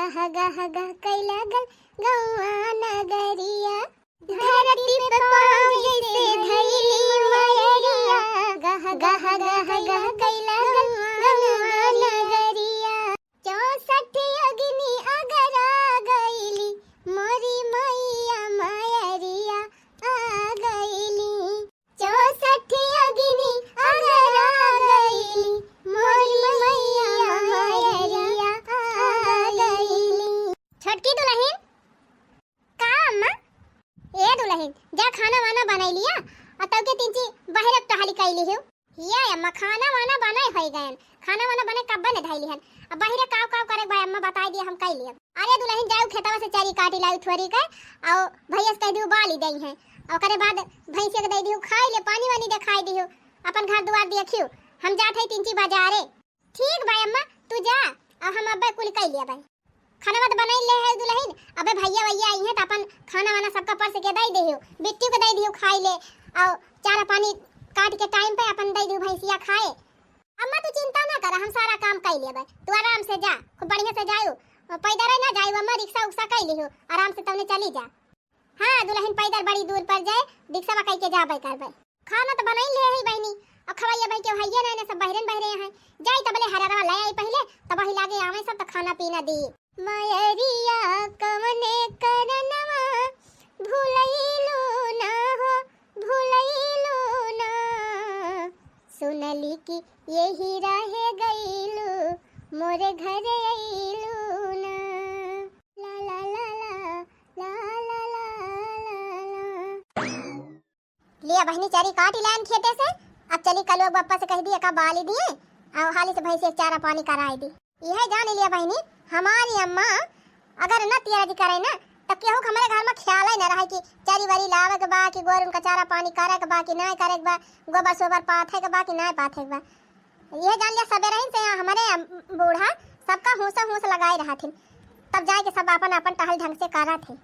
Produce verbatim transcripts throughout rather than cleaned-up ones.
गह गह गह कइ लागल गौआ नगरिया, धरती पे पाँव जैसे धइली मयरिया, गह गह गह गह कइ लागल गौआ नगरिया। चौसठ अग्नि अगरा गइली मोरी मैया मयरिया आ गइली। चौसठ अग्नि अगरा गइली मोरी मैया मयरिया आ गइली। छोटकी दुलहिन, का अम्मा? ए दुलहिन, जा खाना वाना बनाइ लिया, अउ तउ के तिनची बहरे टहली कइ लिहु। हिया अम्मा, खाना वाना बनाइ होइ गएन, खाना वाना बनाइ कब्बे ने धइली हन। अब बहरे काव काव करेक बा अम्मा, बताइ दिया, हम कइ लियब। अरे दुलहिन, जाउ खेतवा से चरी काटि लाउ थोरी के, अउ भइया से कहि दिहु बालि दइहैं, अउ ओकरे बाद भइँसिया के दइ दिहु खाइ ले, पानी वानी देखाइ दिहु, अपन घर दुआर देखिउ, हम जात हई तिनची बजारे। ठीक बा अम्मा, तू जा, अउ हम अब्बे कुल कइ लियब। खाना त बनाइ ले है दुलहिन, अबे भइया वइया अइहैं त अपन खाना वाना सबका परस के दइ दिहु, बिट्टू के दइ दिहु खाइ ले, अउ चारा पानी काटि के time पे अपन दइ दिहु भइँसिया खाए। अम्मा तू चिंता न करा, हम सारा काम कइ लेबे, तू आराम से जा, खूब बढ़िया से जायु, पैदर न जायु अम्मा, रिक्सा उक्सा कइ लिहु, आराम से तउने चली जा। हाँ दुलहिन, पैदर बड़ी दूर पर जाए, रिक्सवा कइ के जाबे करबे। खाना त बनाइ ले है बहिनी, अउ खवइया बहिनी के हइये नाहीं, सब बहरेन बहरे हैं। जाई तबले हररवा ले आई पहिले, तब वही लागे आवे सब त खाना पीना दी। मयरिया कवने करनवा भुलैलू ना हो, भुलैलू ना। सुनली कि यही राहे गइलू, मोरे घरे अइलू ना। ला ला ला ला, ला ला ला ला ला। लिया बहिनी, चरी काटि लाएन खेते से। अब चली कलुआ बप्पा से कहि दिए का बालि दिए, अउ हाली से भइँसी के चारा पानी कराइ दी। इहै जानि लिया बहिनी, हमारी अम्मा अगर न तियरा जी करे न, त केहू के हमरे घर में ख्याल ही न रहे कि चरी वरी लावे के बा, कि गोरुन का चारा पानी करे के बा, कि नाहीं करे के बा, गोबर सोबर पाथे के बा, कि नाहीं पाथे के बा। इहै जानि लिया, सबेरहिन से हमरे अम-, बूढ़ा सबका हूँस हूँस लगाए रहथिन, तब जाए के सब अपन अपन टहल ढंग से करत है।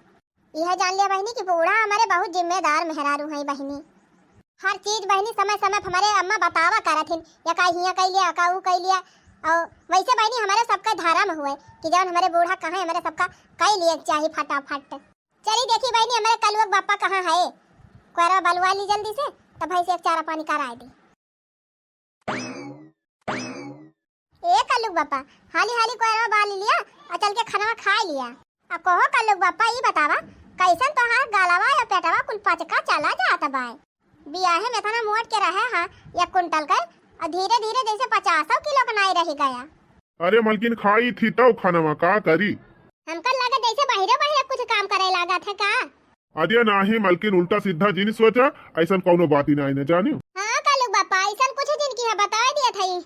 इहै जानि लिया बहिनी कि बूढ़ा हमरे बहुत जिम्मेदार मेहरारू हैं बहिनी। हर चीज बहिनी समय समय पे हमरे अम्मा बतावा करथिन, या का हियाँ कइ लिया, का ऊ कइ लिया। अउ वइसे बहिनी हमरे सबका धरम हुए कि जउन हमरे बूढ़ा कहें हमरे सबका कइ लिया चाही फटाफट। चली देखी बहिनी हमरे कलुआ के बप्पा कहाँ है, कोयरा बलुआ ली जल्दी से, तब भइँसी के चारा पानी कराइ दी। ए कल्लू बप्पा, हाली हाली कोयरवा बालि लिया अउ चल के खनवा खाइ लिया। अब कहो कल्लू बप्पा, ई बतावा, कइसन तोहार गलवा या पेटवा कुल पचका चला जात बाय? बियाहे में एतना मोट के रहे हा एक कुंटल के, अउ धीरे धीरे जइसे पचासौ किलो के नाई रहि गया। अरे मलकिन, खाई थी तउ खनवा का करी? हमका लगे जइसे बहिरे बहिरे कुछ काम करे लागत है का? अरे नाहीं मलकिन, उल्टा सीधा जिन सोचा, अइसन कउनो बात ही नाहीं न जानियो। हाँ कल्लू बप्पा, अइसन कुछ जिन किहा, बताइ दिया थई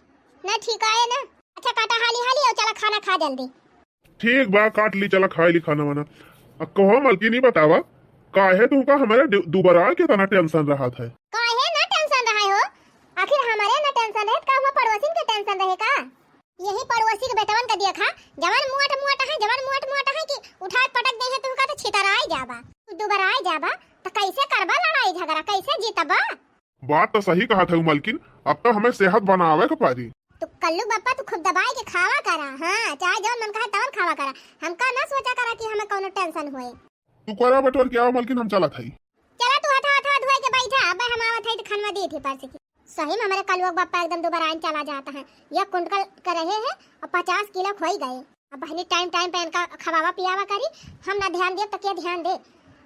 न, ठीक है न। अच्छा काटा हाली हाली अउ चला खाना खा जल्दी। ठीक बा, काट ली, चला खाइ ली खाना वाना। अब कहो मलकिन, ई बतावा, काहे तुमका हमरे दु-, दुबराए के एतना tension रहत है? काहे न tension रहे हो, आखिर हमरे न tension रहे, का हुआ पड़ोसिन के tension रहे का? यही पड़ोसी के बेटवन का देखा, जवन मोट मोट है, जवन मोट मोट है कि उठाए पटक देहे तुहका त छितराए जाबा, तू दुबराए जाबा, त कइसे करबा लड़ाई झगड़ा, कइसे जीतबा? बात त सही कहत हऊ मलकिन, अब त हमें सेहत बनावे के पड़ी। तू कल्लू बप्पा, तू खूब दबाइ के खावा करा, हाँ, चाहे जवन मन कहे तवन खावा करा, हमका न सोचा करा कि हमें कउनो tension होए। तू कोयरा बटोर के आवा मलकिन, हम चलत हई। चला तू हथवा हथवा धोए के बैठा, अबे हम आवत हई त खनवा दी थी परस के। सही में हमरे कलुआ के बप्पा एकदम दुबराइन चला जात है। एक कुंटल के रहे हैं अउ पचास किलो के होइ गए। अब बहिनी time time पे इनका खवावा पियावा करी, हम ना ध्यान देब त के ध्यान दे?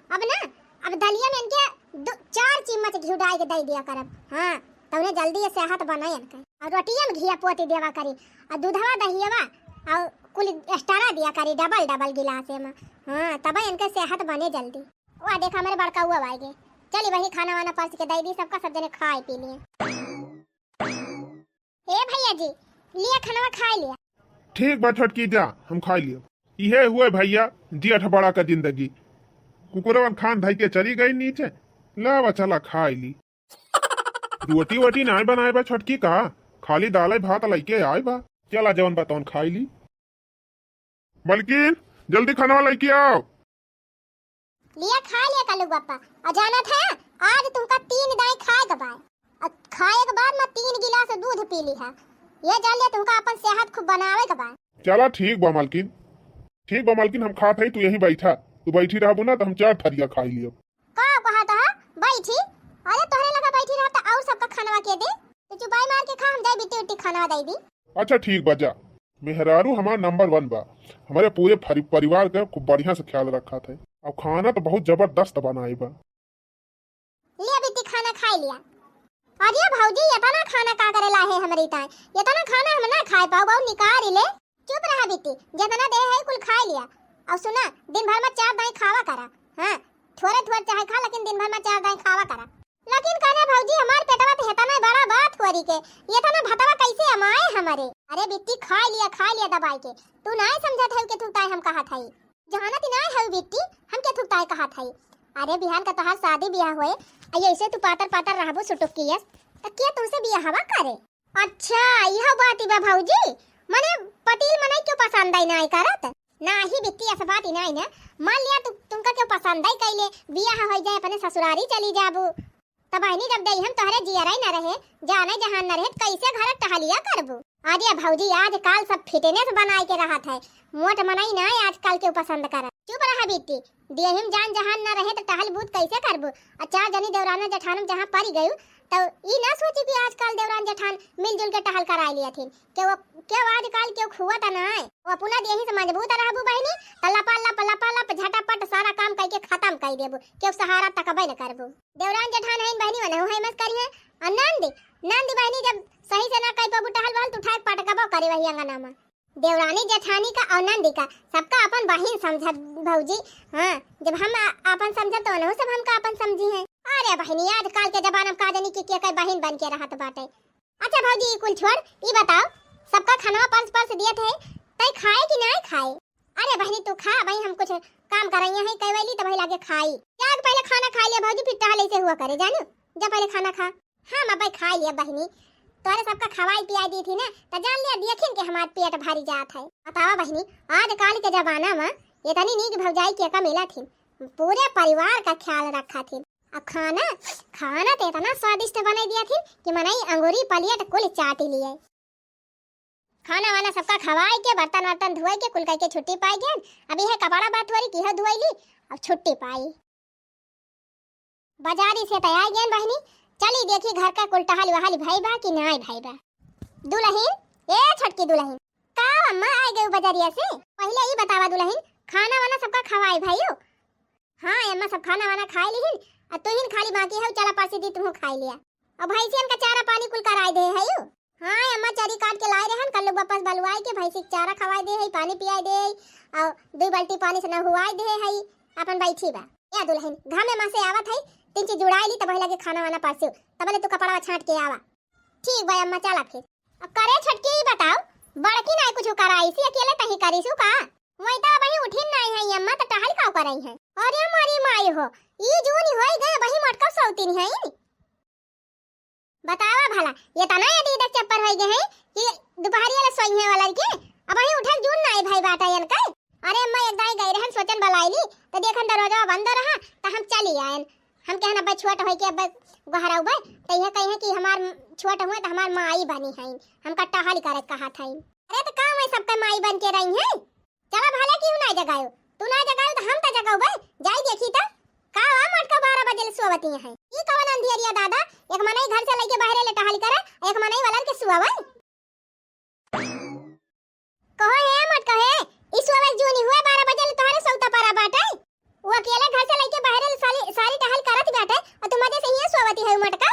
अब ना, अब दलिया में इनके दो चार चिम्मच घिउ डाइ के दइ दिया करब। हाँ, तउने जल्दी ये सेहत बने इनके। अउ रोटिया में घिया पोती देवा करी, अउ दूधवा दहियवा अउ कुल extra दिया करी double double गिलासे में। हाँ, तब इनके सेहत बने जल्दी। वाह, देखा हमरे बड़का हुआ आइगे। चली बहिनी, खाना वाना परस के दइ दी सबका, सब जने खाए पी लिए। ए भइया जी, लिया खनवा खाइ लिया। ठीक बा छोटकी, जा हम खाइ लियो। इहे हुए भइया जेठ बड़ा का जिंदगी। कुकुरवन खान धइ के चली गई नीचे, लावा चला खाइ ली। रोटी वोटी नाहीं बनाए बा छोटकी का? खाली दाल भात लइके आए बा। चला जवन बा तवन खाइ ली। मलकिन, जल्दी खनवा लइके आव। लिया खाइ लिया कल्लू बप्पा। अउ जानत है, आज तुमका तीन दाई खाए के बा। अउ खाए के बाद में तीन गिलास दूध पी लिहा। ये जान लिया तुमका अपन सेहत खूब बनावे के बा। चला ठीक बा मलकिन। ठीक बा मालकिन, हम खात हई, तू यहीं बैठा। तू बैठी रहबू ना त हम चार थरिया खाई लियब। का कहत ह? बैठी? अरे तोहरे लगा बैठी रहब त और सबका खानवा के दे? तू चुपाई मार के खा, हम जाई बिट्टी उट्टी खानवा दे दी। अच्छा ठीक बा, जा। मेहरारू हमार नंबर वन बा, हमारे पूरे फरि-, परिवार के खूब बढ़िया से ख्याल रखत है। अब खाना तो बहुत जबरदस्त बनाए बा। ले बिट्टी, खाना खाई लिया। अरे भौजी, इतना खाना का करे लाहे हमरी ताई? इतना खाना हम ना खाए पाओ, बहुत निकार ले। चुप रहा बिट्टी, जितना दे है कुल खाई लिया। और सुना, दिन भर में चार दाई खावा करा। हाँ, थोड़े थोड़े चाहे खा, लेकिन दिन भर में चार दाई खावा करा। लेकिन काने भौजी, हमार पेटवा तो हेतना बड़ा बा थोरी के, इतना भतवा कैसे अमाए हमरे? अरे बिट्टी, खाई लिया, खाई लिया दबाई के। तू नाय समझत है के थुकताए हम कहत हई। जानत ही नाय हऊ बिट्टी, हम के थुकताए कहत हई। अरे बिहान का तोहार शादी बियाह होए, आ ऐसे तू पातर पातर रहबू सुटुक कियस, त के तुमसे बियाहवा करे? अच्छा, यह बात बा भौजी, मने पतील मनई क्यों पसंद आई नाय करत? नाही बिट्टी, ऐसा बात ही नाय ना। मान लिया तू, तुमका क्यों पसंद आई कैले, बियाह हो जाए, अपने ससुरारी चली जाबू, तब बहिनी जब देही हम तोहरे जियरा ही न रहे, जाने जहान न रहे, त कैसे घर टहलिया करबू? अरे भौजी, आजकल सब फिटनेस बनाए के रहत है, मोट मनई ना आजकल के पसंद करत। चुप रहा बिट्टी, देही में जान जहान न रहे त टहल बूत कैसे करबू? आ चार जनी देवराना जेठान में जहाँ परी गयू, त ई ना सोची कि आजकल देवरान जेठान मिलजुल के टहल कराए लियथिन। के वो, के वो आजकल के खुआ त ना है, वो अपना देही से मजबूत रहबू बहिनी, त लपा लप, लपा लप झटापट सारा काम करके खत्म कर देबू, के सहारा तकबे न करबू। देवरान जेठान हईन बहिनी, वनहु है मत करिहे। आ नंद, नंद बहिनी जब सही से ना कह पाबू टहल वहल, तो उठा के पटकबो करे वही अंगना में। देवरानी जेठानी का और नंदी का सबका अपन बहिन समझब भौजी। हाँ, जब हम आ-, अपन समझब तो वनहु सब हमका अपन समझी है। अरे बहिनी, आजकल के जमाना में का जानी कि के के बहिन बन के रहत बाटे। अच्छा भौजी, ई कुल छोड़, ई बताओ, सबका खानवा परस परस दियत है, तै खाए कि नाय खाए? अरे बहिनी, तू खा, भाई हम कुछ काम करइया है, कई वैली, तब लागे खाई। जा के पहले खाना खा लिया भौजी, फिर टहल ऐसे हुआ करे, जानू। जा पहले खाना खा। हाँ, मैं भाई खा लिया बहिनी, तोरे सबका खवाई पियाई दी थी ना, त जान लिया, देखिन के हमार पेट भरी जात है। बतावा बहिनी, आजकल के जमाना में इतनी नीक भौजाई के का मिला थी, पूरे परिवार का ख्याल रखा थी। अब खाना, खाना तो इतना स्वादिष्ट बनाई दिया थी कि मनई अंगूरी पलियट कुल चाट लिए। खाना वाना सबका खवाई के, बर्तन वर्तन धोए के, कुल करके छुट्टी पाई गए। अब यह कपड़ा बात हो रही कि यह धोई ली, अब छुट्टी पाई। बाजारी से त आई गए बहिनी, चली देखी घर का कुल टहल वहल भई बा कि नाय भई बा। दुलहिन, ए छोटकी दुलहिन, का अम्मा आ गई बजरिया से? पहिले ई बतावा दुलहिन, खाना वाना सबका खवाई भइयो? हाँ अम्मा, सब खाना वाना खाए लिहिन, आ तुहिन खाली बाकी है, चला परसी दी तुहू खाए लिया। अब भैंसियन का चारा पानी कुल कराए दे है यू? हाँ अम्मा, चरी काट के लाए रहन, कल वापस बलुआए के भैंसी के चारा खवाए दे है, पानी पियाए दे है, और दो बाल्टी पानी से नहुआए दे है, अपन बैठी बा। या दुलहिन, घामे मा से आवत है, तीन चीज जुड़ाए ली, तब लगे खाना वाना परसियो, तबले तू कपड़ा छाट के आवा। ठीक बा अम्मा, चला फिर। अब करे छोटकी, ई बताओ, बड़की नाई कुछ कराई सी, अकेले तही करी सु का? वही तो अबही उठिन नाई है अम्मा, तो टहल का करई है? अरे मारी माई हो, ई जून होई गए, वही मोटका सौतीन है। बतावा भला, ये तना यदि इधर चप्पर होई गए है कि दोपहरिया ले सोई है वाला के, अबही उठक जून नाई भाई बाटा यन का? अरे अम्मा, एक दाई गई रहन सोचन बलाई ली, तो देखन दरवाजा बंद रहा, तो हम चली आयन। हम कहन, "अब्बे छोट होई के अब्बे गोहराउबे," त इहे कही है कि हमार छोट हुए त हमार माई बनी है, हमका टहल करे कहत है। अरे त का मैं सबका माई बन के रही है? चला भले कि ना जगायो, तू ना जगायो त हम त जगाउबे, जाई देखी त। का वा मोटका बारह बजे ले सोवती है? ई कवन अंधियरिया दादा, एक मनई घर से लइके बाहरे ले टहल करे, एक मनई वालन के सुआवे। कहो हे मत कहे, ई सोवे जूनी हुए, बारह बजे ले तोहरे सौता परा बाटे। वो अकेले घर से लइके बाहरे ले साली, सारी टहल करत बाटे, और तू मजे से हियां सोवती है मटका।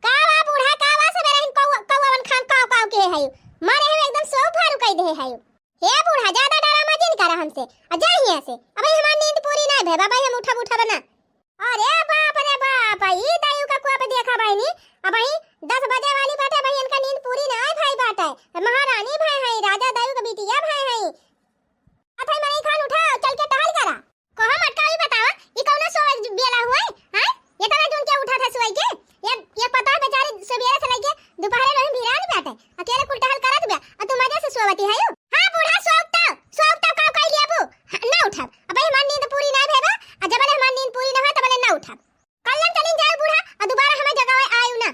का वा बूढ़ा, का वा सबेरे हिन कौ-, कौवन खान काव काव के है। मारे हम एकदम सो फारू कह दे है। हे बूढ़ा, ज्यादा ड्रामा जिन करा हमसे, आ जा हियां से। अबे हमार नींद पूरी ना भे, बाबा हम उठब, उठब ना। अरे बाप रे बाप, ई दायु का कुआ पे देखा बहिनी, अबही दस बजे वाली बाटे, अबही इनका नींद पूरी ना आए भाई बाटे। महारानी भाई है, राजा दायु का बिटिया भाई है। अथई मनई खान उठा, चल के टहल करा। कहो मटका, ई बतावा, ई कौना सोए बेला हुए? हैं? ये तरह जून के उठा था सोए के? ये, ये पता है बेचारे सुबेरे से लेके दोपहर में भिरान बाटे। अकेले कुल टहल करत बा, आ तू मजे से सोवती है यू? हाँ बूढ़ा, सोवता, सोवता का कह लिया बू? हाँ, ना उठब। अबे हमार नींद पूरी ना भेबा, आ जबले हमार नींद पूरी ना हो, तबले ना उठब। कल्लन चलिन जाए बूढ़ा, आ दोबारा हमें जगावे आयु ना।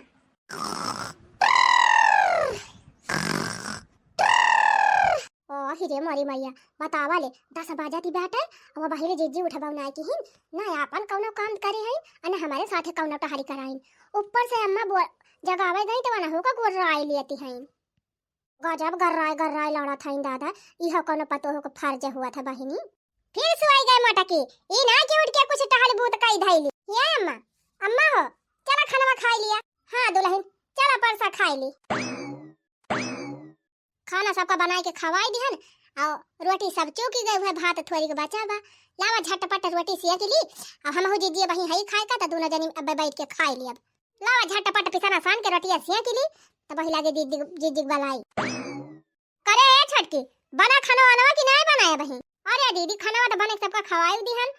जे मोरी मैया, बतावा ले, दस बजत ही बाटे, अब बहिरे जिज्जी उठबौ नाई किहिन, ना आपन कौनो काम करे हईन, अ ना हमरे साथे कौनो टहरी कराइन। ऊपर से अम्मा बो-, जगावे गई त वनहु का गोड़ राय लियती हईन। गजब गर्राय गर्राय लड़त हईन दादा, इहो कौनो पतोह के फर्ज हुआ था बहिनी। फिर सुआई गए मोटकी, ई ना कि उठ के कुछ टहल बूत कई धैली। ये अम्मा, अम्मा हो, चला खानवा खाई लिया। हाँ दुलहिन, चला परसा खाई ली। खाना सबका बनाई के खवाई दिहन, और रोटी सब चूकी गई, उहे भात थोरी के बचा बा। लावा झटपट रोटी सेक ली, अब हमहू जिज्जी बही हई खाए का, त दोनों जनी अब बैठ के खाई ली। अब लावा झटपट पिसना सान के रोटिया सेक ली, त बही लागे जिज्जी, जिज्जी के बलाई। करे ए छोटकी, बना खाना वाना कि नाय बनाए बही? अरे दीदी, खाना तो बने सबका खवाई दिहन।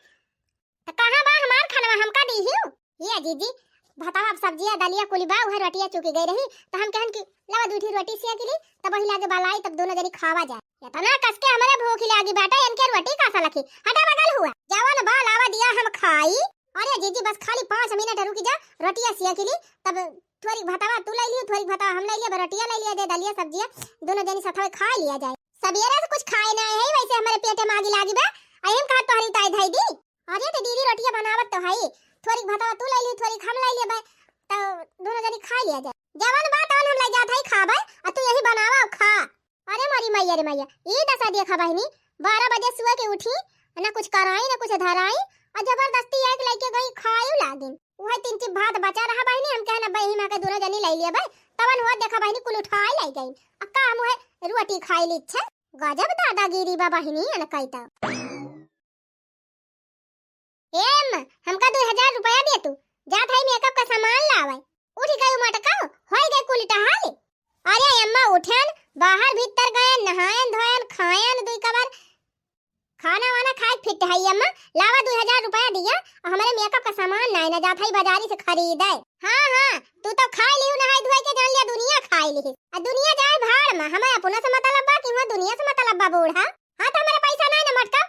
त कहाँ बा हमार खानवा, हमका दीहियो? ये जीजी, भतावा, सब्जिया, दलिया कुली बा, उहे रोटिया चूकी गई रही, त हम कहन कि लावा दू ठी रोटी सेक ली, तब वही लागे बलाई, तब दोनों जनी खावा जाए। इतना कस के हमरे भूख लागी बाटे, इनके रोटी का सा लखी, हटा बगल हुआ, जवन बा लावा दिया हम खाई। अरे जीजी, बस खाली पाँच मिनट रुकी जा, रोटिया सेक ली, तब थोरी भतावा तू ले लियो, थोरी भतावा हम ले लियो, रोटिया ले लिया जाए, दलिया सब्जिया दोनों जनी सथवे खा लिया जाए। सबेरे से कुछ खाए ना है, वैसे हमारे पेटे में आगी लागी बा, अहिम कहा तोहरी उताई धई दी। अरे तो दीदी, रोटिया बनावत तो हई, थोड़ी भतवा तू ले ली, थोड़ी हम ले लेबे, तो दोनों जनी खा लिया जाए। जवन बा तवन हम ले जात हई खाबे, आ तू यही बनावा और खा। अरे मोरी मैया रे मैया, ई दशा देखा बहिनी, बारह बजे सुए के उठी, ना कुछ कराई ना कुछ धराई, और जबरदस्ती एक लेके गई खायू लागिन। उहे तीन चिप भात बचा रहा बहिनी, हम कहना बहिनी माँ के दोनों जनी ले लेबे, तवन हुआ देखा बहिनी कुल उठाई ले गई। आ का हम उहे रोटी खाई ली, अच्छा गजब दादागिरी बा बहिनी, अन कई तब। ए अम्मा, हमका दो हजार रुपया दे तू, जात हई मेकअप का सामान लावे। उठ गई मटका, होई गई कुल टहाली। अरे अम्मा उठन, बाहर भीतर गयन, नहायन धोयन, खायन दुई कबर, खाना वाना खाए फिट हई अम्मा, लावा दो हजार रुपया दिया, और हमरे मेकअप का सामान नाई ना जात हई बाजारी से खरीदे। हाँ हाँ, तू तो खाई लिहू नहाई धोई के, जान लिया दुनिया खाई लिही, आ दुनिया जाए भाड़ में, हमें अपना से मतलब बा कि हुआ दुनिया से मतलब बा बूढ़ा। हाँ तो हमारे पैसा नाई ना मटका,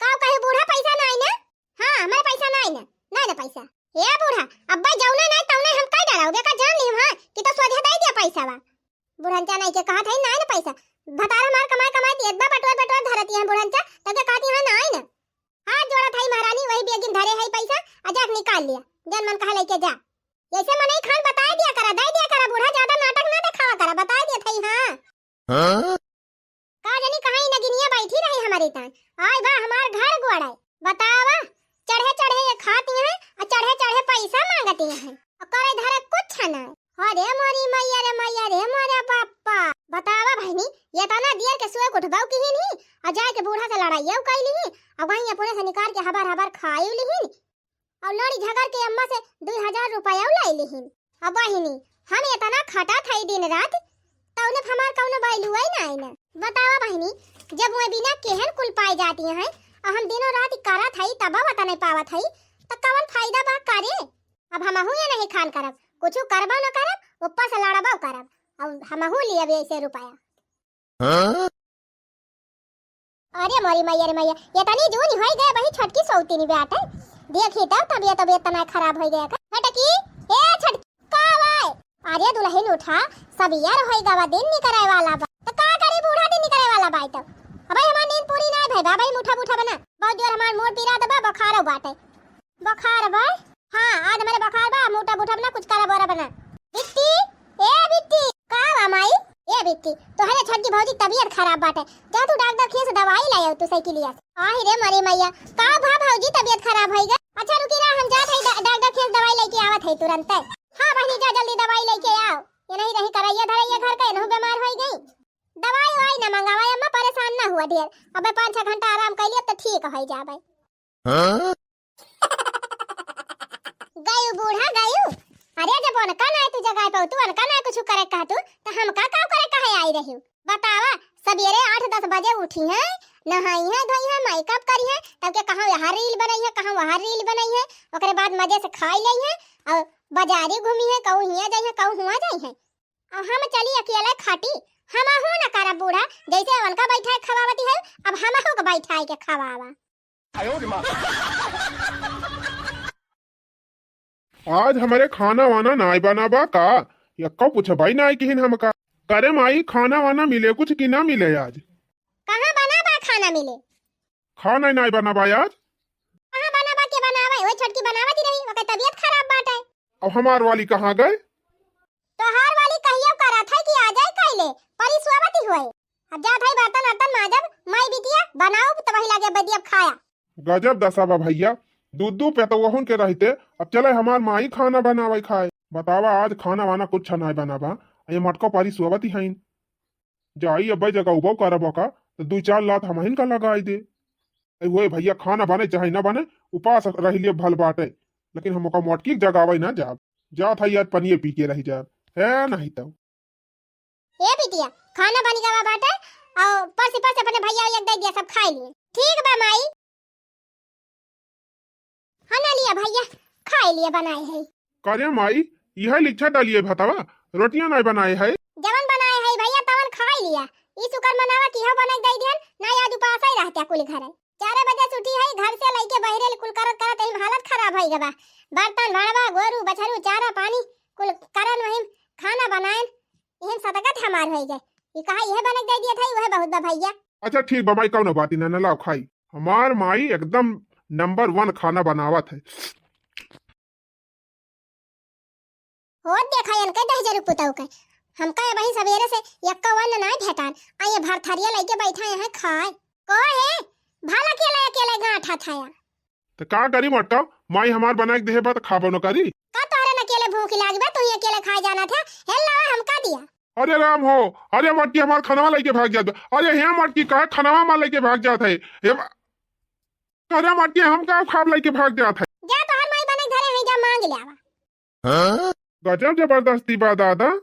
का कहे बूढ़ा पैसा नाई ना? हाँ, हमारे पैसा नाई ना, नाई ना पैसा। ए बूढ़ा, अब्बा जौने नाई तौने हम कई डराओ, बेका जान ली हम, हाँ, कि तो सोझे दे दिया पैसा बा। बुढ़नचा नाई के कहत है नाई ना पैसा, भतार हमार कमाई कमाई दियत बा, बटोर बटोर धरती है बुढ़नचा, तके कहती है नाई ना। हाथ जोड़त है महारानी, वही बेगिन धरे है पैसा, आ जाके निकाल लिया, जन मन कहा लेके जा। ऐसे मनई खान बताए दिया करा, दे दिया करा बूढ़ा, ज्यादा नाटक ना दिखावा करा, बताए दिया थई, हाँ। हाँ? का जानी कहाँ ई नगिनिया बैठी रही हमारे तान। आय बा हमार घर गोड़ाई। बतावा, चढ़े चढ़े ये खाती हैं, और चढ़े चढ़े पैसा मांगती हैं। और करे धरे कुछ ना। अरे मोरी मैया रे मैया रे मोरे बाप्पा। बतावा बहिनी, ये तना दियर के सुए उठबाऊ की ही नहीं, और जाए के बूढ़ा से लड़ाइया कई ली, और वहीं अपने से निकाल के हबर हबर खाई ली ही। और लड़ी झगड़ के अम्मा से दुई हजार रुपया लाई लिहिन। अब बहिनी, हम इतना खटत हई दिन रात, तौने हमार कौनो value ही नाई ना। बतावा बहिनी, जब मोए बिना केहन कुल पाई जाती हैं, और हम दिनों रात करत हई, तब वतन नहीं पावत हई, त कवन फायदा बा करे? अब हमहू ये नहीं खान करब, कुछ करबो न करब, ऊपर से लड़बो करब, और हमहू लिए ऐसे रुपया। हाँ? अरे मोरी मैया रे मैया, ये तनी जून होई गए, वही छोटकी सौतीनी बाटे। देखी तो तबियत, तबियत तना खराब होई गया का। छोटकी, ए छोटकी, का बाय? अरे दुलहिन उठा, सब यार होई गवा, दिन निकरे वाला बा। तो का करी बूढ़ा, दिन निकरे वाला बाय तो। अबे हमार नींद पूरी ना भई बा, भाई मुठा मुठा बना। बहुत जोर हमार मूड़ पीरा दबा, बुखारो बाटे। बुखार बा? हाँ, आज हमरे बुखार बा, मोटा बूटा बना, कुछ करा बोरा बना। बिट्टी, ए बिट्टी, का बा माई? ए बिट्टी, तोहरे छोटकी भौजी तबियत खराब बाटे, जा तू डॉक्टर खिया से दवाई ले आओ तू साइकिलिया से। आही रे मरी मैया, का भा भौजी तबियत खराब होई गई? अच्छा रुकी रहा, हम जात हई डा-, डॉक्टर खिया से दवाई लेके आवत हई तुरंत। हाँ बहिनी, जा जल्दी दवाई लेके आओ, ये नहीं रही करैया धरैया घर का, एनहु बीमार होई गई। दवाई वाई ना मंगावा अम्मा, परेशान ना हुआ ढेर, अबे पाँच छह घंटा आराम कर लिया तो ठीक हो जाबे। हाँ? गयू बूढ़ा गयू। अरे जब उनका ना तू जगाए पाऊ, तू उनका ना कुछ करे कह तू, तो हमका का करे कहे आई रही? बतावा, सबेरे आठ दस बजे उठी हैं, नहाई हैं, धोई हैं, मेकअप करी हैं, तब के कहाँ यहाँ रील बनाई है, कहाँ वहाँ रील बनाई है, ओकरे बाद मजे से खाई ली हैं और बाजारी घूमी है, कहूँ हियाँ जाई है, कहूँ हुआँ जाई है। अब हम चली अकेले खाटी, हमहू न करब बूढ़ा, जैसे उनका बैठाए खवावती है, अब हमहू के बैठाए के खवावा। आज हमरे खाना वाना नाय बना बा का? यक्का पूछे भाई नाय किहिन हमका। करे माई, खाना वाना मिले कुछ कि ना मिले आज? ना मिले। खाना ही नाई बनावा आज। कहाँ बनावा, के बनावा? वही छोटकी बनावत ही रही, ओकर तबियत खराब बाटे। अब हमार वाली कहाँ गए? तोहार वाली कहियो करत है कि आ जाए कइले, परी सोवत ही होए। अब जात है बर्तन अर्तन माजब, माई बिटिया बनाओ, तब वही लागे बदियब खाया। गजब दशा बा भइया, दू दू पेतवहुन के रहते, अब चले हमार माई खाना बनावे खाए। बतावा, आज खाना वाना कुछ नाई बनावा, ये मटको परी सोवत ही हईन। जाई अब्बे जगह उबो करब का, तो दुई चार लात हमहिन का लगाई दे। अरे होए भइया, खाना बने चाहे ना बने, उपास रह लिए भल बाटे, लेकिन हम ओका मोटकी के जगावे ना जाब। जात है यार, पनिये पी के रह जाब, है नहीं तो। ए बिटिया, खाना बन गवा बाटे, और परसी परसी अपने भइया एक दे दिया, सब खाए लिए। ठीक बा माई। हाँ ना लिया भइया, खाए लिए बनाए है। करे माई, यह लिच्छा डालिए भतवा, रोटियां नाई बनाए है। जवन बनाए है भइया, तवन खाए लिया। ई शुक्र मनावा कि हो बनाई दे दिहन, ना आज उपास ही रहत्या कुल घर। चार बजे से उठी है, घर से लइके बहिरे ले कुल करत करत एहिम हालत खराब होई गवा। बर्तन, भाड़वा, गोरू, बछरू, चारा, पानी, कुल करन वहिम खाना बनाएन, इहन सदगत हमार होई गए। ई कहा इहे बनक दे दिए थे, वह बहुत बा भइया। अच्छा ठीक बा माई, कौनो बात ना, ना लाओ खाई। हमार माई एकदम नंबर वन खाना बनावत है। होत देखा इनके दहिजरू पुतऊ के। हमका ये वही सवेरे से यक्का वन नाई भेटान। आ ये भरथरिया लइके बैठा यहाँ खाए। को है? भला अकेले अकेले गांठा थाया। तो का करी मोटका, माई हमार बना के देहे बा तो खाबो न करी। का तोहरे न अकेले भूख लागी बा, तू ही अकेले खाए जाना था। हेल लावा हमका दिया। अरे राम हो, अरे मोटकी हमार खनवा लइके भाग जात बा। अरे हे मोटकी, काहे खनवा मार लइके भाग जात है? हे मा-, अरे मोटकी, हम का खाब लइके भाग जात है? जा तोहर माई बने घरे है, जा मांग ले आवा। गजब जबरदस्ती बा दादा।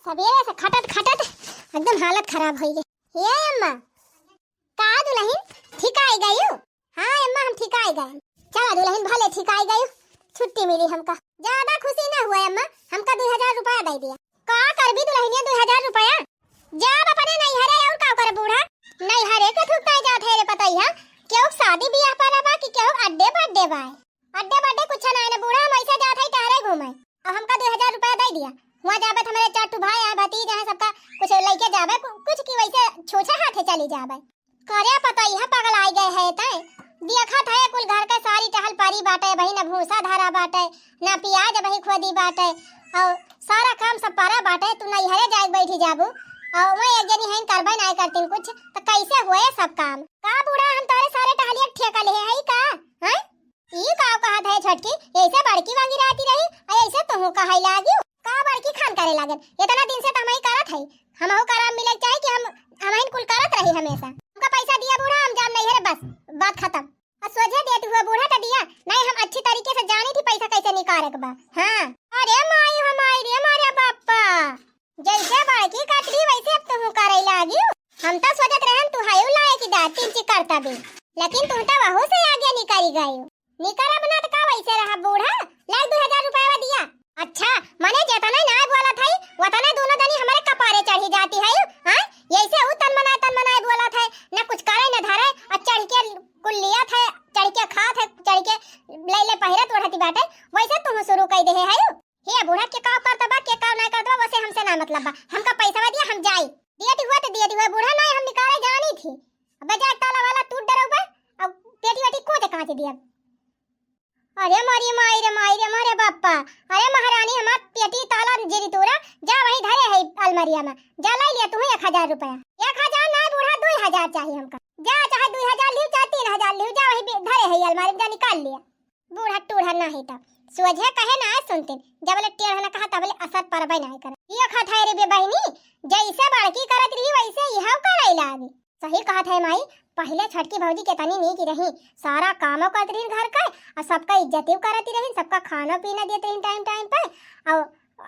सवेरे से खटत खटत एकदम हालत खराब होई गई। हे अम्मा, का दुलहिन, ठीक आई गयू? हाँ अम्मा, हम ठीक आई गए। चला दुलहिन, भले ठीक आई गयू, छुट्टी मिली हमका। ज्यादा खुशी ना हुआ अम्मा, हमका दू हजार रुपया दे दिया। का करबी दुलहिनिया दू हजार रुपया? जाब अपने नैहरे, और का करे बूढ़ा? नैहरे के थुकताई जात है रे पतैया, केहू शादी बियाह पर बा कि केहू अड्डे बड्डे बा। अड्डे बड्डे कुछ ना है ना बूढ़ा, हम ऐसे जात है टहरे घूमे। अब हमका दू हजार रुपया दे दिया, हुआ जाबे तो हमारे चार ठो भाई है, भतीज है, सबका कुछ लेके जाबे, कु-, कुछ की वैसे छूछे हाथे चली जाबे। करे पतैया पगलाई गए है तै, देखत है कुल घर के सारी टहल पारी बाटे, वही न भूसा धरा बाटे, न पियाज वही खोदी बाटे, और सारा काम सब परा बाटे, तू नैहरे जाए बैठी जाबू, और वही एक जनी है करबे नाई करतीन कुछ, तो कैसे हुए सब काम? का बूढ़ा हम तोरे सारे टहलिया ठेका ले है का? हैं? ई का कहत है छोटकी, ऐसे बड़की वांगी रहती रही, और ऐसे तुहू कहै लागी? का बड़की खान करे लागल? इतना दिन से तो हम ही करत है, हमहू कराम मिले के चाही कि हम, हम ही कुल करत रही हमेशा। हमका पैसा दिया बूढ़ा, हम जाब नैहरे, बस बात खत्म। और सोझे देत हुआ बूढ़ा तो दिया, नहीं हम अच्छी तरीके से जानी थी पैसा कैसे निकाले के बा। हाँ। अरे माई हो माई रे, मारे बापा, जैसे बड़की कटरी वैसे अब तुहू करे लागी। हम तो सोचत रहन तू हायू लाए की दाती ची करता भी, लेकिन तू तो वहू से आगे निकल गई। निकर अब ना तो का वैसे रहा बूढ़ा, लाग दो हजार रुपया दिया। अच्छा, मने जेतने नाय बोलत हई, वतने दोनों दनी हमरे कपारे चढ़ी जाती है, हाँ? यैसे ऊ तन मनाए, तन मनाए बोलत है, ना कुछ करे, ना धरे, आ चढ़ के कुल लियत है, चढ़ के खात है, चढ़ के ले ले पहिरत ओढ़ती बाटे, वैसे तुहू शुरू कर दे है। हे बूढ़ा, के का करत बा, के का ना करत बा, वैसे हमसे ना मतलब बा, हमका पैसा दिया, हम जाई। दियत हुआ तो दियत हुआ, बूढ़ा ना हम निकाले जानी थी। अब जाए ताला वाला टूट डरऊ बा, अब पेटी वेटी कोच कांच दिया। अरे मोरी माई रे माई रे मोरे बाप्पा। अरे महारानी, हमार पेटी ताला जिरी तोरा, जा वही धरे है अलमारिया में, जा लाई लिया तू एक हजार रुपया। एक हजार ना बूढ़ा, दुई हजार चाहिए हमका। जा चाहे दुई हजार लियो, चाहे तीन हजार लियो, जा वही बे-, धरे है अलमारी में, जा निकाल लिया। बूढ़ा टूढ़ा ना है तब, सोझे कहे ना सुनते, जब ले टेढ़ ना कहा तब ले असर परबे ना करे। ये कहा था रे बे बहिनी, जैसे बड़की करत रही वैसे यह करे लागी। सही कहत है माई, पहिले छोटकी भौजी केतनी नीक रही, सारा कामो करत रही घर के, और सबका इज्जतियो करत रही, सबका खाना पीना देत रही टाइम टाइम पे, और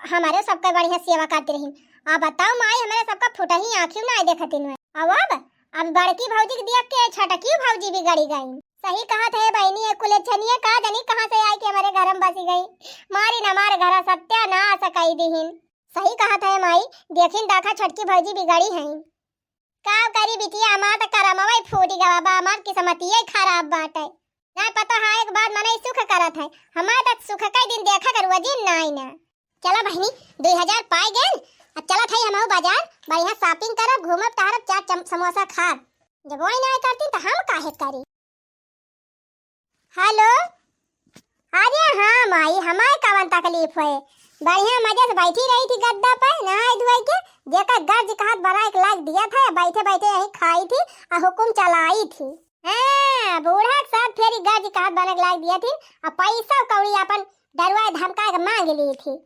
हमारे सबका बढ़िया सेवा करत रही। अब बताओ माई, हमारे सबका फुटही आँखियों ना देखत इनमें। अब, अब, अब बड़की भौजी के देख के छोटकी भौजी बिगड़ी गई। सही कहत है बहिनी, ये कुलेछनिया का जानी कहाँ से आई के हमारे घर में बसी गई, मारी न हमारे घर सत्यानाश कई दिहिन। सही कहत है माई, देखिन दाखा छोटकी भौजी बिगड़ी हैं। का करी बिटिया, हमार त करमवा ही फूट गवा बा, हमार किस्मतिये खराब बाटे। ना पता है, एक बात मनई सुख करत है, हमार त सुख कई दिन देखा करुआ जी नाई ना। चला बहिनी, दुई हजार पाए गेल, अब चलत हई हमहू बाजार, बढ़िया shopping करब, घूमब टहरब, चाट चम-, समोसा खाब। जब वही नाहीं करती तो हम काहे करी? हेलो, अरे हाँ माई, हमार कवन तकलीफ है? बढ़िया मजे से बैठी रही थी गद्दा पे नहाए धोए के, जेकर गर्ज कहत बनाए के लाग दिया था, बैठे बैठे यहीं खाई थी, आ हुकुम चलाई थी। हाँ, बूढ़ा के साथ फेरी गर्ज कहत बने के लाग दिया थी, आ पैसा कौड़ी अपन डरुआ धमका के मांग ली थी।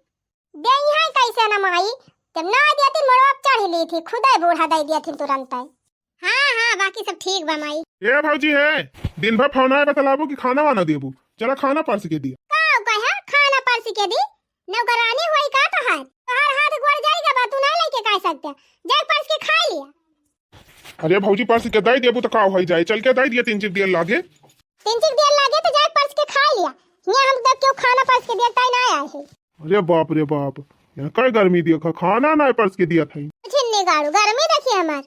देइहैं कैसे न माई, जब ना देती मोड़वा पे चढ़ ली थी, खुदे बूढ़ा दे दिया थी तुरंत। हाँ, हाँ, बाकी सब ठीक बा माई। ए भौजी है, दिन भर फोन आए बतलाबू कि खाना वाना देबू, चला खाना परस के दिया। का कहे खाना परस के दी? नौकरानी होई का तोहार? तोहार हाथ गोड़ जाई गवा, तू ना लेके का सकते, जाए परस के खाई लिया। अरे भौजी, परस के दे देबू तो का होई जाए, चल के दे दिया तीन चिक दिया लागे। तीन चिक दिया लागे तो जाए परस के खाई लिया। हियां हम तो क्यों खाना परस के दिया, ताई ना आए है। अरे बाप रे बाप, यहाँ कई गर्मी देखा, खाना ना परस के दिया था। छिन्नी गाड़ू, गर्मी देखी हमार।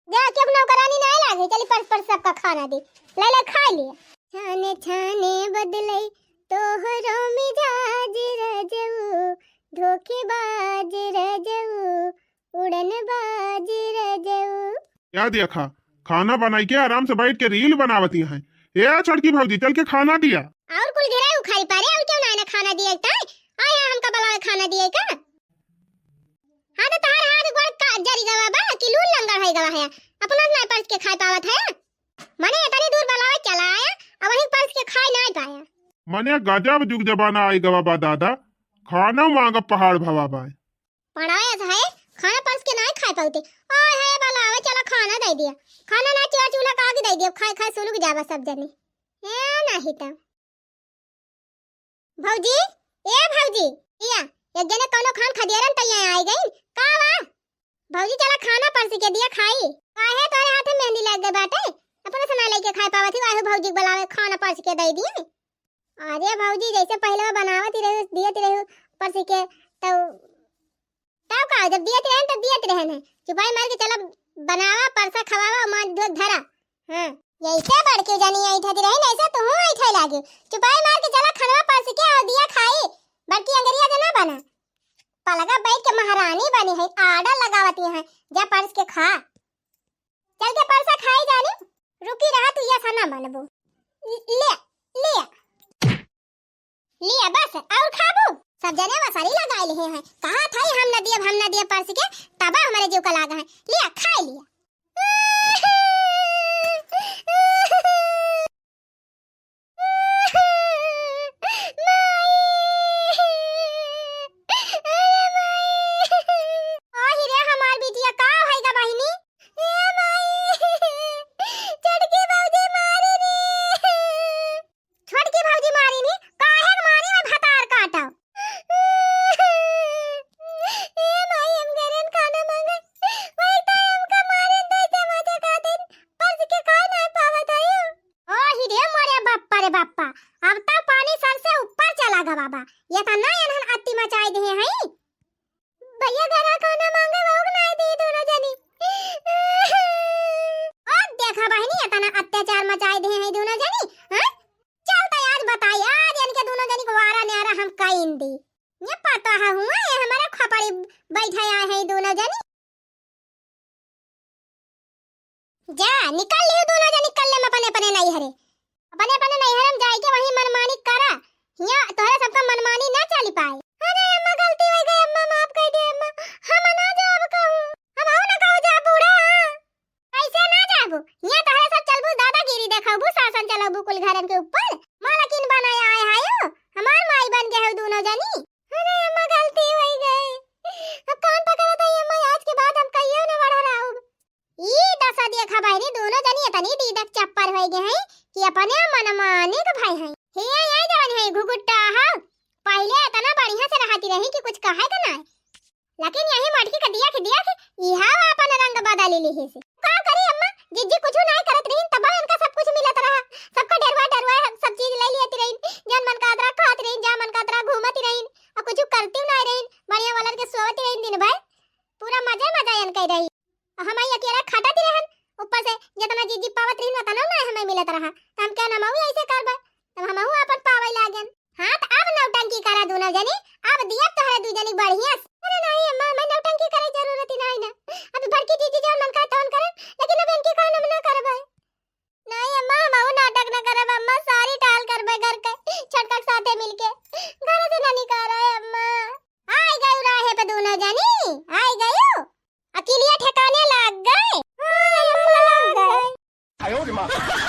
जा, क्यों नौकरानी ना लागे, चली परस परस सबका खाना दे, ले ले खाई लिया। छाने छाने बदले तोहरो मिजाज रजऊ, धोखेबाज रजऊ, उड़नबाज रजऊ। या देखा, खाना बनाई के आराम से बैठ के reel बनावती हैं। ए छोटकी भौजी, चल के खाना दिया। और कुल गिराई उखाड़ी पारे, और क्यों ना, ना खाना दिए ताई? आया हमका बुलावे खाना दिए का? हाँ तो तहार हाथ गोड़ का जरी गवा बा कि लून लंगड़ है गवा है, अपना ना परस के खाए पावत है। मने इतनी दूर बुलावे चला आया, अब वहीं परस के खाए ना पाया। मने गजब जुग जमाना आई गवा बा दादा, खाना मांगा पहाड़ भवा बा। पढ़ाया है, खाना परस के नाहीं खाए पाउते। आय है, बुलावे चला खाना दे दिया। खाना ना चूल्हा चूल्हा का आगे दे दिया, खाए खाए सुलुक जावा सब जने। ए नाहीं तो। भौजी, ए भौजी, या, एक जने कौनो खान खदेरन त ये आई गई। का बा? भौजी चला खाना परस के दिया खाई। काहे तोरे हाथ में मेहंदी लग गई बाटे? अपने से ना लेके खाए पावत ही, वाहे भौजी के बुलावे खाना परस के दे दिए। अरे भौजी, जैसे पहले वो बनावत ही रही, दियत ही रही परस के, तो तब का, जब दियत रहन, तब दियत रहन है। चुपाई मार के चला बनावा, परसा, खवावा, मांज धो धरा। हाँ, जैसे बड़की जनी ऐठत रही, ऐसे तुहू ऐठे लागे। चुपाई मार के चला खनवा परस के और दिया खाई, बड़की अंगरिया जना बना। पलगा बैठ के महारानी बनी है, order लगावती है, जा परस के खा। चल के परसा खाई जानी, रुकी रहा तू, ये सना मनबू। ले, ले। लिया बस, और खाबू? सब जने वसारी लगाए लिहे हैं, कहा था ही हम न दियब, हम न दियब परस के, तब हमरे जीव का लागा है। लिया, खाई लिया। माई, अरे माई, आही रे हमार बिटिया, का होई गा बहिनी? ए माई, छोटकी भौजी मारी रे। छोटकी भौजी मारी नी, काहे के मारी में भतार काटो। ए माई, हम गरन खाना मांगे, वही तो हमका मारे दे जमा जगा दे, परस के खाए ना पावत है। ओ ही रे मोरे बप्पा रे बप्पा, अब तो पानी सर से ऊपर चला गवा बा, ये तो ना एनहन अति मचाए दे हैं। भैया घरा खाना मांगे, वो नाय दी दोनों जनी। ओ देखा बहिनी, इतना अत्याचार मचाए दे हैं दोनों जनी, हाँ? चल तो आज बताई, आज इनके दोनों जनी को वारा न्यारा हम कइन दी। ये पता है हुआ, ये हमारे खपड़ी बैठे आए हैं दोनों जनी। जा, निकल लियो दोनों जनी, निकल ले अपने अपने नैहरे। अपने अपने नैहरे में जाए के वहीं मनमानी करा। हियां तोहरे सबका मनमानी ना चली पाए। अरे अम्मा, गलती हो गई अम्मा, माफ कर दे अम्मा, हम ना जाब कहूँ। हम आओ ना कहूँ जा बूढ़ा। कैसे ना जाबू? हियां तोहरे सब चलबू दादागिरी देखबू, शासन चलबू कुल घरन के ऊपर। मालकिन बनाए आए हायो, हमार माई बन गए हो दोनों जनी। अरे अम्मा, गलती हो गई। अब कान पकड़ा था ये अम्मा, आज के बाद हम कहियो ना बड़ा रहूब। ई दशा देखा बहिनी, दोनों जनी इतनी दीदक चप्पर होई गए हैं कि अपने मनमानिक भई हैं। हिया ये जवन है घुघुट्टा हा, पहिले इतना बढ़िया से रहती रही कि कुछ कहे के ना। लेकिन यही मटकी का दिया के दिया के इहा अपन रंग बदल ली है से। का करी अम्मा, जिज्जी कुछ ना करत रही, तब इनका सब कुछ मिलत रहा, सबका डेरवा डेरवा सब चीज ले लेती रही, जन मन का अतरा खाती रही, जा मन का अतरा घूमती रही, और कुछ करती ना रही, बढ़िया वालन के सोवती रही दिन भर, पूरा मजे मजा इनके रही। हम आई अकेला खटत ही रहन, ऊपर से जितना जीजी पावत रही ना, उतना ना हमें मिलत रहा। त हम क्या नमऊ ऐसे करबे? तब हमहू आपन पावे लागन। हाँ, त अब नौटंकी करा दोनों जनी, अब दिया तोहरे दू जनी बढ़िया से। अरे नहीं अम्मा, मैं नौटंकी ना निकारा है अम्मा। आई गयू राहे पे दूनो जनी, आई गयू। अकिलिया ठिकाने लाग गए। हाँ, अम्मा लाग गए।